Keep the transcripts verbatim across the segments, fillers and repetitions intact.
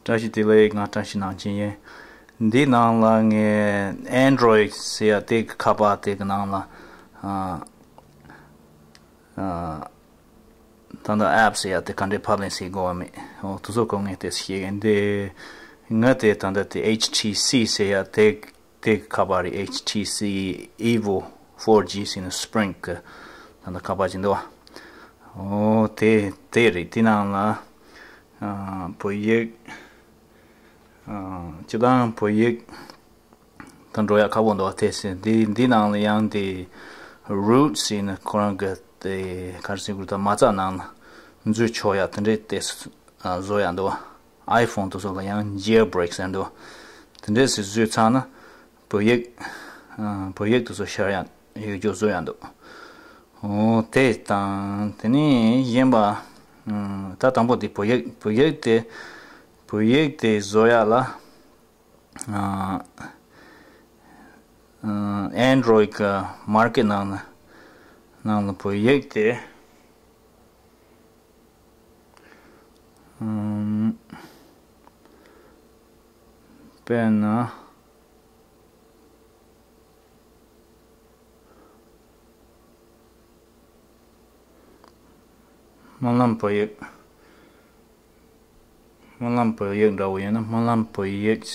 བཀྲ་ཤིས་བདེ་ལེགས། ང་བཀྲ་ཤིས་ནང་ཆེན་ཡིན། འདི་ནང་ལ་ངས་Android་ཟེར་ཡ་དེ་གི་ཁ་པར་དེ་གི་ནང་ལ་ཨ་ཨ་ད་ལྟ་app་ཟེར་ཡ་དེ་ག་འདྲས་ཕབ་ལེན་བྱེད་དགོས་པ་མེད། འོ་དེ་ཚོ་ཁོ་ངས་དེ་ཤེས་ཀྱི་ཡིན། དེ་ང་དེ་ད་ལྟ་དེ་H T C་ཟེར་ཡ་དེ་དེ་གི་ཁ་པར་རེད། H T C Evo four G་ཟེར་ནས་Sprint་གི་ད་ལྟ་ཁ་པར་ཅིག་འདུག་བ། འོ་དེ་དེ་རེད། དེ་ནང་ལ་ཨ་བོད་ཡིག་ཨ་སྤྱིར་བཏང་བོད་ཡིག་དང་འགྲོ་ཡག་ཁག་པོ་འདུག་བ། དེ་ཟེར་འདི་འདི་ནང་ལ་ཡང་དེ་root་ཟེར་ནས་ཁོ་རང་གི་དེ་ག་རེ་ཟེར་དགོས་རེད། ད་མ་རྩ་ནང་ལ་འཛུལ་ཆོག་ཡག་དེ་འདྲས་དེ་ཨ་བཟོ་ཡག་འདུག་བ། iPhone་དེ་ཚོ་ལ་ཡང་jailbreak་ཟེར་འདུག་བ། དེ་འདྲས་སེ་བཟོས་ཚར་ན་བོད་ཡིག་ཨ་བོད་ཡིག་དེ་ཚོ་ཤར་ཡག་ཡོད་རྒྱུ་བཟོ་ཡག་འདུག་འོ་དེ་དང་དེ་ནས་གཞན་པ་ཨ་ད་དང་པོ་དེ་བོད་ཡིག་བོད་ཡིག་དེ་བོད་ཡིག་དེ་བཟོ་ཡག་ལ་ཨ་ཨ་Android་གི་market་ནང་ལ་ནང་ལ་བོད་ཡིག་དེ་ཨམ་དཔེར་ན། སྨོན་ལམ་བོད་ཡིག་སྨོན་ལམ་བོད་ཡིག་འདྲ་བོ་ཡིན་ན། སྨོན་ལམ་བོད་ཡིག་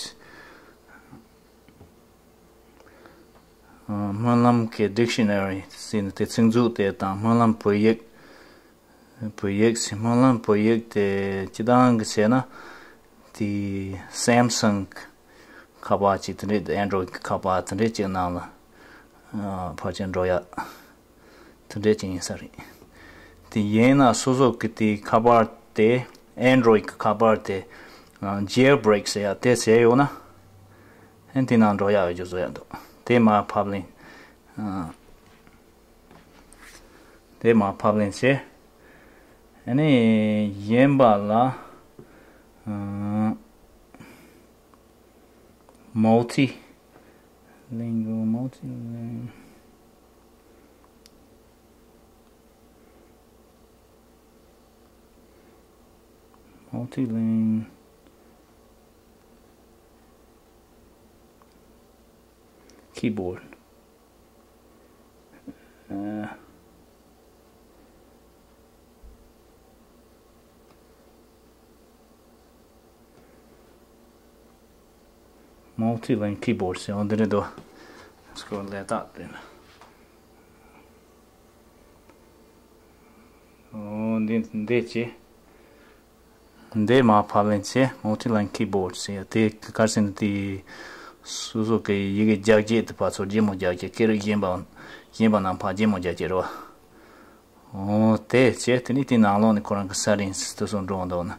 ཨ་སྨོན་ལམ་གྱི་dictionary་ཟེར་ནས་དེ་ཚིག་མཛོད་དེ་དང་། སྨོན་ལམ་བོད་ཡིག་བོད་ཡིག་ཟེར། སྨོན་ལམ་བོད་ཡིག་དེ་སྤྱིར་བཏང་གི་བྱས་ན་དེ་Samsung་ཁ་པར་ཅིག་དེ་འདྲས། Android་ཁ་པར་དེ་འདྲས་ཅིག་ནང་ལ་ཨ་ཕལ་ཆེར་འགྲོ་ཡག་དེ་འདྲས་ཅིག་ཡིན་ས་རེད། དེ་ཡིན་ན་སོ་སོ་གི་དེ་ཁ་པར་དེ་Android་གི་ཁ་པར་དེ་ཨ་jailbreak་ཟེར་ཡག་དེ་བྱས་ཡོད་ན་ཨ་དེ་ནང་འགྲོ་ཡག་ཡོད་རྒྱུ་བཟོ་ཡག་འདུག་དེ་མར་ཕབ་ལེན་ཨ་དེ་མར་ཕབ་ལེན་བྱས། ཨ་ནི་གཞན་པ་ལ་ཨ་multilingual multilingual multilingual keyboard. ཨ། Multiline keyboard་ཟེར་བ་འདི་རེད་འདུག་སྐོར་ལས་རྟགས་དེ་ན། འོ་འདི་འདི་ཅི། འདི་མར་ཕབ་ལེན་བྱས། Multiline keyboard་ཟེར་ཡ་དེ་ག་རེ་ཟེར་ན། དེ་སོ་སོ་གི་ཡི་གེ་རྒྱག་བྱེད་དེ་ཕར་ཚུར་རྒྱས་མོ་རྒྱག་བྱེད། སྐད་རིགས་གཞན་པ་གཞན་པ་རྣམས་ཕར་རྒྱས་མོ་རྒྱག་བྱེད་རེད་བ། འོ་དེ་བྱས། དེ་ནས་དེ་ནང་ལོགས་ནས་ཁོ་རང་གི་settings་དེ་ཚོ་འགྲོ་འདུག་ན།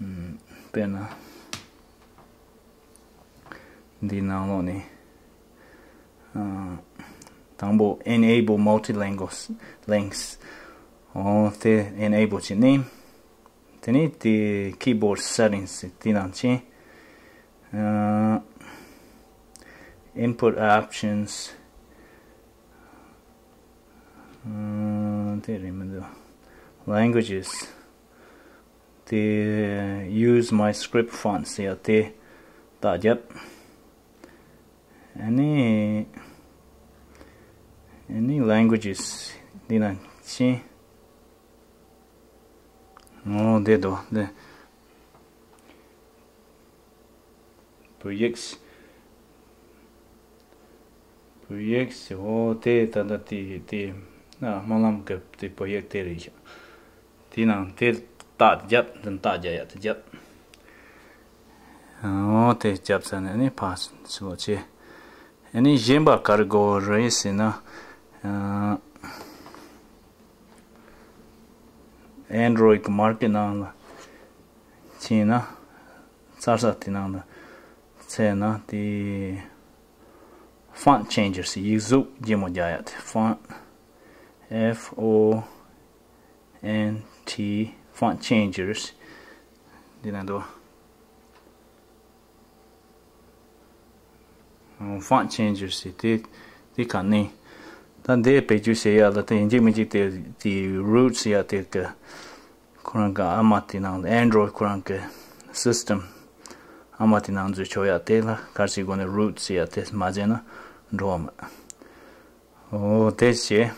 ཨམ། དཔེར་ན་འདི་ནང་ལོགས་ནས། ཨ། དང་པོ་enable multilingual links། འོ་དེ་enable་བྱས་ནས། དེ་ནས་དེ་keyboard settings་དེ་ནང་ཕྱིན། ཨ། input options། ཨ། དེ་རེད་མི་འདུག languages། དེ་use my script font་ཟེར་ཡ་དེ་རྟགས་བརྒྱབ། ཨ་ནི་ཨ་ནི་languages་འདི་ན་ཕྱིན། འོ་དེ་འདུག་འདི། བོད་ཡིག་བོད་ཡིག་འོ་དེ་ད་ལྟ་དེ་དེ་ཨ་སྨོན་ལམ་གྱི་དེ་བོད་ཡིག་དེ་རེད་ཤག་དེ་ནང་དེ་རྟགས་བརྒྱབ། འདི་རྟགས་རྒྱག་ཡ་དེ་བརྒྱབ། འོ་དེ་བརྒྱབ་ཚར་ནས་ཨ་ནི་ཕར་ཕྱི་ལོགས་བྱས། ཨ་ནི་གཞན་པ་ག་རེ་དགོས་རེད་ཟེར་ན། ཨ། Android་གི་market་ནང་ལ་ཕྱིན་ན། འཚར་ས་དེ་ནང་ལ་བཙལ་ན་དེ་font changers་ཡིག་གཟུགས་རྒྱས་མོ་རྒྱག་ཡ་དེ། font F O N T font changers་འདི་ན་འདུག font changers་དེ་དེ་ག་ནས་ད་འདི་བེད་སྤྱོད་བྱེད་ཡ་ལ་ད་ཡིན་གཅིག་མིན་གཅིག་དེ་དེ་root་ཟེར་ཡ་དེ་གི་ཁོ་རང་གི་ཨ་མ་དེ་ནང་Android་ཁོ་རང་གི་system་ ཨ་མ་དེ་ནང་འཛུལ་ཆོག་ཡ་དེ་ལ་ག་རེ་ཟེར་དགོས་ནི་root ཟེར་ཡ་དེ་མ་བྱས་ན་འགྲོ་བ་མ། འོ་དེ་བྱས།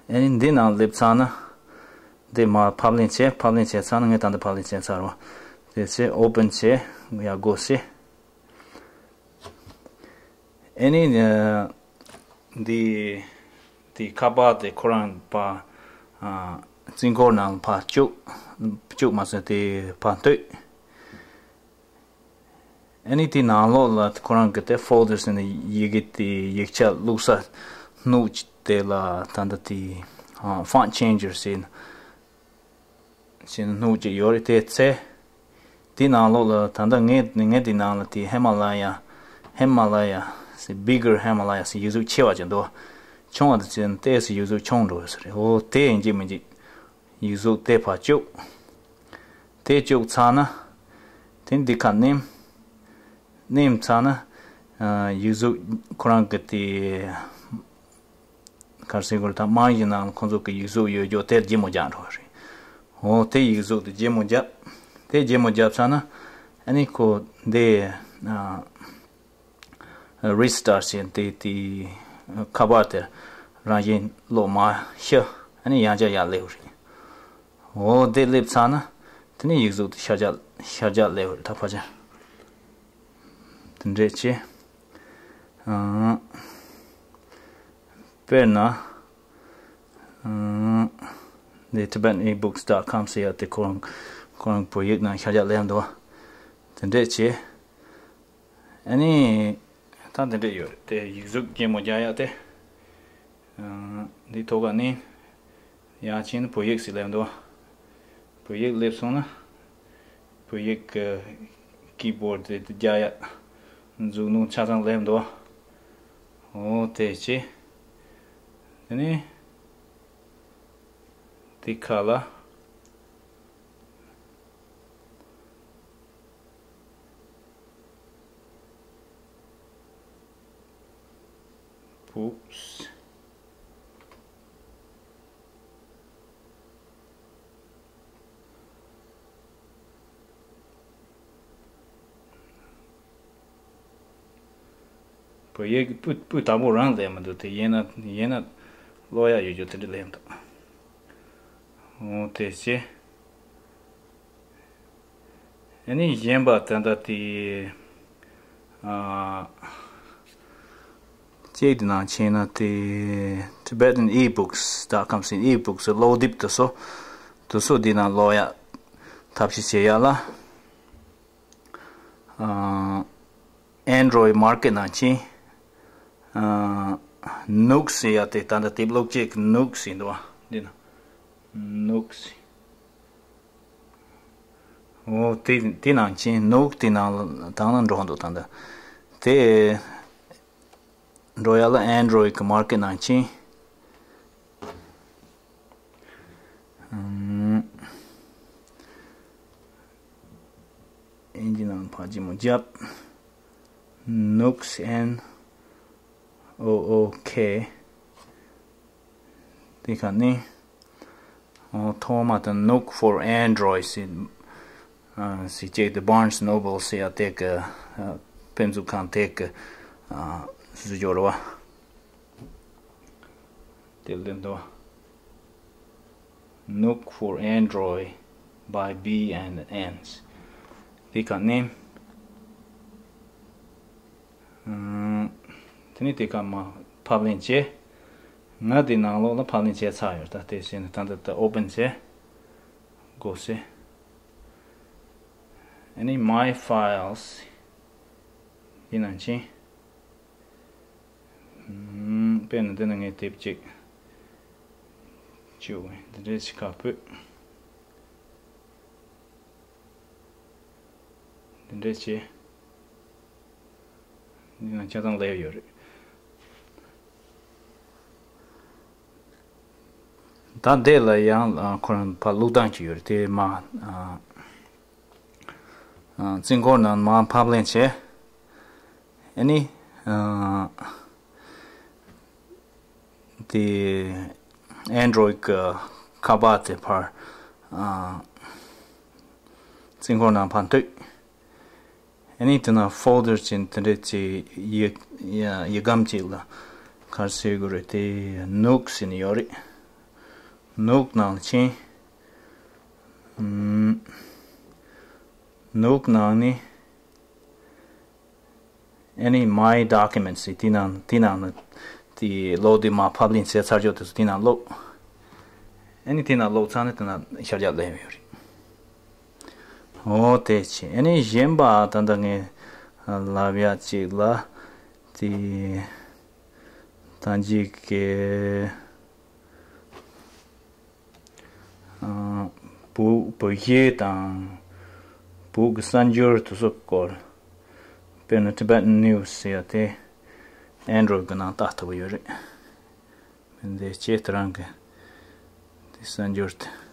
ཨ་ནི་འདི་ནང་སླེབས་ཚར་ན། འདི་མར་ཕབ་ལེན་བྱས། ཕབ་ལེན་བྱས་ཚར་ན། ངས་ད་ལྟ་ཕབ་ལེན་བྱས་ཚར་བ། དེ་བྱས་open བྱས། ཡར་སྒོ་ཕྱེ། ཨ་ནི་འདི་འདི་ཁ་པར་དེ་ཁོ་རང་ཕར་ཨ་རྩིས་འཁོར་ནང་ཕར་བཅུག་བཅུག་མ་ཟད་དེ་ཕར་སྟོད། ཨ་ནི་དེའི་ནང་ལོགས་ལ་ཁོ་རང་གི་དེ་folders ཟེར་ནས་ཡི་གེ་དེ་ཡིག་ཆ་བླུག་ས་སྣུག་དེ་ལ་ད་ལྟ་དེ་ཨ་font changer ཟེར་ནས་ཟེར་ནས་སྣུག་ཅིག་ཡོད་རེད། དེ་ཚེ་དེའི་ནང་ལོགས་ལ་ད་ལྟ་ངས་ངས་དེའི་ནང་ལ་དེ་Himalaya Himalaya ཟེར་bigger Himalaya ཟེར་ཡིག་གཟུགས་ཆེ་བ་ཅིག་འདུག་ཆུང་བ་དེ་ཚེ་ཏོག་ཙམ་ཡིག་གཟུགས་ཆུང་འགྲོ་བ་ཟེར་རེད། འོ་དེ་ཡིན་གཅིག་མིན་གཅིག་ཡིག་གཟུགས་དེ་ཕར་བཅུག་དེ་བཅུག་ཚར་ན། དེ་འདི་ཁ་མནན། མནན་ཚར་ན། ཨ་ཡིག་གཟུགས་ཁོ་རང་གི་དེ་ག་རེ་ཟེར་དགོས་རེད། ད་དམངས་ཡིག་ནང་ཁོང་ཚོ་གི་ཡིག་གཟུགས་ཡོད་རྒྱུ་དེ་ལྗིད་མོ་རྒྱག་འགྲོ་བ་རེད། འོ་དེ་ཡིག་གཟུགས་དེ་ལྗིད་མོ་རྒྱབ། དེ་ལྗིད་མོ་རྒྱབ་ཚར་ན། ཨ་ནི་ཁོ་འདི་ཨ་Restart ཟེར་དེ་དེ་ཁ་པར་དེ་རང་བཞིན་གློག་མར་ཤར། ཨ་ནི་ཡང་བསྐྱར་ཡར་སླེབས་རེད། འོ་དེ་སླེབས་ཚར་ན། དེ་ནས་ཡིག་གཟུགས་དེ་ཤར་རྒྱག་ཤར་རྒྱག་སླེབས་རེད། ད་ཕར་ཕྱིན། དེ་འདྲས་བྱས། ཨང་། དཔེར་ན། ཨང་། འདི་Tibetan ebooks dot com ཟེར་ཡ་དེ་ཁོ་རང་ཁོ་རང་བོད་ཡིག་ནང་ཤར་རྒྱག་སླེབས་འདུག་དེ་འདྲས་བྱས། ཨ་ནི། ད་འདི་འདྲས་ཡོད་རེད། དེ་ཡིག་གཟུགས་ལྗིད་མོ་རྒྱག་ཡག་དེ། ཨ། འདི་ཐོག་ཁ་ནས་ཡར་ཕྱིན་ན་བོད་ཡིག་ཟེར་སླེབས་འདུག་བོད་ཡིག་སླེབས་སོང་ན། བོད་ཡིག་གི་keyboard དེ་རྒྱག་ཡག་མཛུབ་གུ་ཆ་ཚང་སླེབས་འདུག་འོ་དེ་བྱས། དེ་ནས་དེ་ཁ་ལ། Oops. བོད་ཡིག་སྤུ་སྤུ་དག་པོ་རང་ལས་མི་འདུག་དེ་ཡིན་ན་ཡིན་ན་ཀློག་ཡག་ཡོད་རྒྱུ་དེ་འདྲ་ལས་མི་འདུག་འོ་དེ་བྱས། ཨ་ནི་གཞན་པ་ད་ལྟ་དེ། ཨ། གཅིག་དེ་ནང་ཕྱིན་ན་དེ། Tibetan ebooks dot com ཟེར་ebooks ཀློག་དེབ་དེ་ཚོ། དེ་ཚོ་འདི་ནང་ཀློག་ཡག་ཐབས་ཤེས་བྱེད་ཡག་ལ། ཨ། Android market ནང་ཕྱིན། ཨ། Nook ཟེར་ཡག་དེ་ད་ལྟ་དེབ་ཀློག་བྱེད་ཀྱི་Nook ཟེར་འདུག་བ། འདི་ན། Nook ཟེར། འོ་དེ་དེ་ནང་ཕྱིན། Nook དེ་ནང་ལ་དང་ལ་འགྲོ་འདུག་ད་ལྟ་དེ། འགྲོ་ཡག་ལ་Android གི་market ནང་ཕྱིན། ཨམ། ཨིན་ཇི་ནང་ཕར་ལྗིད་མོ་རྒྱབ། Nooks N O O K དེ་ག་ནི། ཨོ། ཐོག་མ་དེ་Nook for Android ཟེར། ཨ། ཟེར་བྱས་དེ་Barnes Noble ཟེར་ཡག་དེ་གི། ཨ། དཔེ་མཛོད་ཁང་དེ་གི། ཨ། བཟོ་སྦྱོར་བ། དེ་ལས་འདུག Nook for Android by B and Ends དེ་ག་ནི། ཨམ། དེ་ནས་དེ་ག་མར་ཕབ་ལེན་བྱས། ང་དེ་ནང་ལོགས་ལ་ཕབ་ལེན་བྱས་ཚར་ཡོད། ད་དེ་བྱས་ནས་ད་འདི་ད་open བྱས། སྒོ་ཕྱེ། ཨ་ནི་My Files ཡིན་ནང་ཕྱིན། ཨམ། དཔེར་ན་འདི་ན་ངས་དེབ་ཅིག་བཅུག་འདི་འདྲས་ཞིག་ཁ་ཕུད། འདི་འདྲས་བྱས། འདི་ན་ཆ་ཚང་ལས་ཡོད་རེད། ད་འདི་ལ་ཡང་ཁོ་རང་ཕར་བླུག་སྟངས་ཅིག་ཡོད་རེད། དེ་མ། ཨ། ཨ། རྩིས་འཁོར་ནང་མར་ཕབ་ལེན་བྱས། ཨ་ནི། ཨ། དེ་Android གི་ཁ་པར་དེ་ཕར། ཨ། རྩིས་འཁོར་ནང་ཕར་གཏུབ། ཨ་ནི་དེ་ན་ཕོལ་ཌར་ཅིག་དེ་འདྲ་ཅིག་ཡི་ཡི་སྒམ་ཅིག་ལ་ག་རེ་ཟེར་དགོས་རེད། དེ་ནུག་ཟེར་ནི་ཡོད་རེད། ནུག་ནང་ཕྱིན། ཨམ། ནུག་ནང་ནི། ཨ་ནི་My Documents ཟེར་དེ་ནང་དེ་ནང་ན་དེ་ཀློག་དུས་མ་ཕབ་ལེན་བྱས་ཚར་ཆོག་དེ་ཚོ་དེ་ནང་ཀློག་ཨ་ནི་དེ་ནང་ཀློག་ཚར་ནས་དེ་ན་ཤར་རྒྱག་ལེན་ཡོད་རེད། འོ་དེ་བྱས། ཨ་ནི་གཞན་པ་ད་ལྟ་ངས་ལབ་ཡག་ཅིག་ལ་དེ་ད་ཅིག་གི་ཨ། བོད་བོད་གཞས་དང་བོད་ཀྱི་གསར་འགྱུར་དེ་ཚོ་སྐོར། དཔེར་ན་Tibetan News ཟེར་ཡ་དེ་Android གི་ནང་ལྟ་ཐུབ་ཀྱི་ཡོད་རེད། འདི་ཅེ་ད་རང་གི་དེ་གསར་འགྱུར་དེ།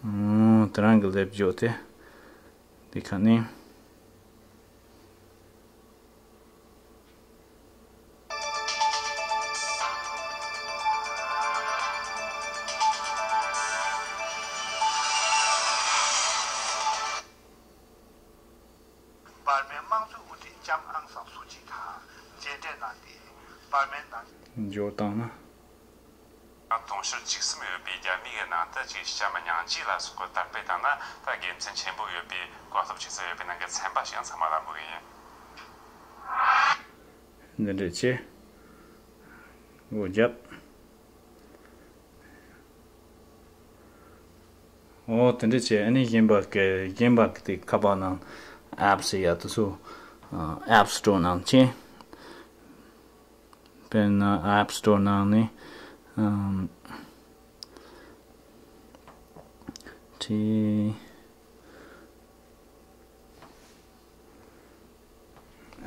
ཨང་། ད་རང་གི་ལེབ་ཇོ་དེ། འདི་ག་ནས། འབར་མའི་དམངས་གཙོའི་དབུ་ཁྲིད་ལྕམ་ཨང་སང་སུ་ཅི་དང་མཇལ་འཕྲད་གནང་སྟེ། འབར་མའི་ནང་འབྱོར་བཏང་ན། དུང་ཕྱུར་བཅུ་གསུམ་ཡོད་པའི་རྒྱ་མི་གི་ནང་དུ་ཅིག་བྱམས་སྙིང་རྗེ་ལ་སོགས་པའི་དར་སྤེལ་བཏང་ན། ད་དགེ་མཚན་ཆེན་པོ་ཡོད་པའི་བཀའ་སློབ་ཅིག་ཟེར་ཡོད་པའི་ནང་གི་ཚན་པ་ཞིག་ཚང་མ་ལ་འབུལ་གི་ཡིན། འདི་འདྲས་ཆེ། འོ་རྒྱབ། འོ་དེ་འདྲས་ཆེ། ཨ་ནི་གཞན་པ་གི་གཞན་པ་གི་དེ་ཁ་པར་ནང་ཨེབ་ཟེར་ཡ་དེ་ཚོ་ཨེབ་སི་ཊོར་ནང་ཕྱིན། དཔེར་ན་ཨེབ་སི་ཊོར་ནང་ནས་ཨམ། ཊི།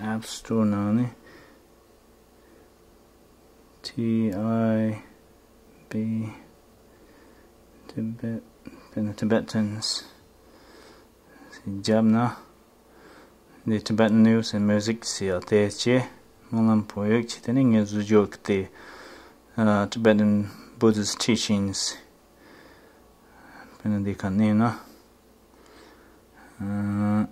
ཨེབ་སི་ཊོར་ནང་ནས་ཊི་ཨའི་བི། Tibet། དཔེར་ན་Tibetans ཟེར་བརྒྱབ་ན། འདི་Tibetan News and Music ཟེར་ཡ་དེ་བྱས། སྨོན་ལམ་བོད་ཡིག་བྱས། དེ་ནས་ངས་བཟོ་བཅོས་ཀྱི་དེ་ཨ། Tibetan Buddhist Teachings དཔེར་ན་འདི་ག་མནན་ན། ཨ།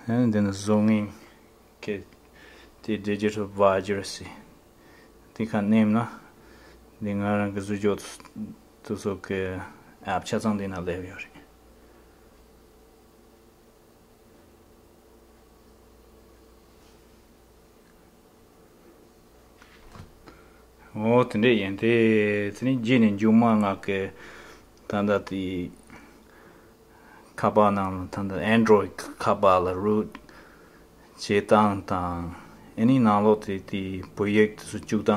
ཨ་ནི་འདི་ནི་བཟོ་མཁན་གྱི་དེ་Digital Vajra ཟེར། དེ་ག་མནན་ན་འདི་ང་རང་གི་བཟོ་བཅོས་དེ་ཚོ་གི་ཨེབ་ཆ་ཚང་འདི་ན་སླེབས་ཡོད་རེད། འོ་དེ་འདྲས་ཡིན། དེ་དེ་ནས་རྗེས་ནས་མཇུག་མ་ང་གི་ད་ལྟ་དེ་ཁ་པར་ནང་ལ་ད་ལྟ་Android ཁ་པར་ལ་རུཊ་བྱེད་སྟངས་དང་། ཨ་ནི་ནང་ལོགས་དེ་དེ་བོད་ཡིག་དེ་ཚོ་བཅུག་སྟངས།